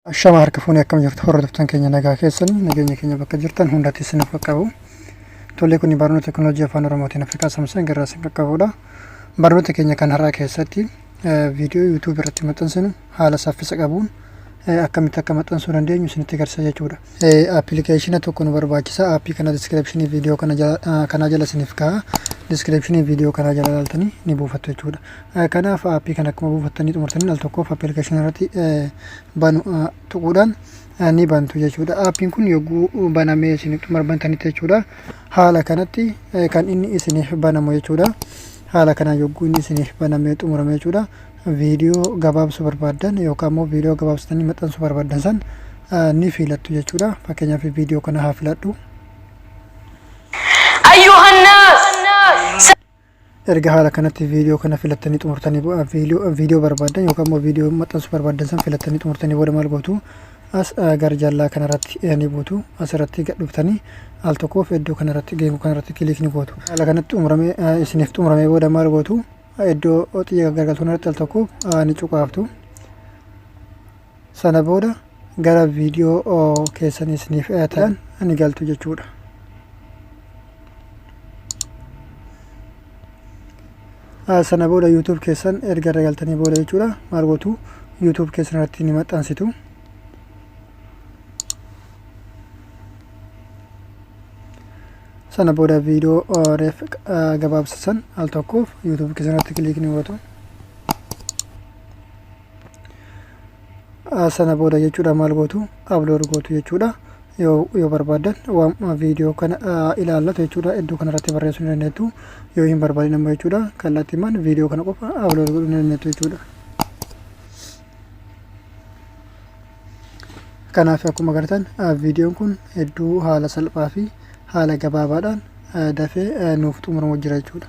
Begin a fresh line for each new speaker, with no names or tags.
Ashama harka fuunee akkam jirtu hordoftan keenya nagaa keessanii nageenya keenya bakka jirtan hundatti isiniif qaqqabu. Tolee kuni barnoota teekinooloojii afaan Oromootiin Afrikaa Samsung irraa isin qaqqabudha. Barnoota keenya kan har'aa keessatti viidiyoo YouTube irratti maxxansinu haala saffisa qabuun akkamitti akka maxxansuu dandeenyu isinitti agarsiisa jechuudha. Appilikeeshina tokko nu barbaachisa. Aappii kana diskiripshinii viidiyoo kanaa jala isiniif kaa'a. Diskiripshinii viidiyoo kanaa jala ilaaltanii ni buufattu jechuudha. Kanaaf aappii kana akkuma buufattanii xumurtanii al tokkoof appilikeeshina irratti banu tuquudhaan ni bantu jechuudha. Aappiin kun yogguu banamee isin xumura bantanitti jechuudha. Haala kanatti kan inni isiniif banamu jechuudha. Haala kanaan yogguu inni isiniif banamee xumurame jechuudha. Viidiyoo gabaabsuu barbaaddan yookaan immoo viidiyoo gabaabsitanii maxxansuu barbaaddan san ni filattu jechuudha. Fakkeenyaaf viidiyoo kana haa filadhu.
أيها الناس
Erga haala kanatti viidiyoo kana filattanii xumurtanii viidiyoo barbaaddan yookaan immoo viidiyoo maxxansuu barbaaddan san filattanii xumurtanii booda maal gootu? As gara jallaa kanarratti ni buutu. Asirratti gad dhuftanii al tokkoof iddoo kanarratti geengoo kanarratti kiliik ni gootu. Haala kanatti xumuramee isiniif xumuramee booda maal gootu? Iddoo xiyya gaggargaltuu kanarratti al tokkoof ni cuqaaftu. Sana booda gara viidiyoo keessan isiniif ta'an ni galtu jechuudha. Sana booda YouTube keessan erga irra galtanii booda jechuudha maal gootu? YouTube keessan irratti ni maxxansitu. Sana booda viidiyoo reef gabaabsisan al tokkoof YouTube keessan irratti kiliik ni gootu. Sana booda jechuudha maal gootu? Upload gootu jechuudha. Yoo barbaaddan waan viidiyoo kana ilaallatu jechuudha iddoo kanarratti barreessuu ni dandeettu. Yoo hin barbaadin ammoo jechuudha kallattiimaan viidiyoo kana qofa upload godhuu ni dandeettu jechuudha. Kanaaf akkuma agartan viidiyoon kun hedduu haala salphaa fi haala gabaabaadhaan dafee nuuf xumuramu jira jechuudha.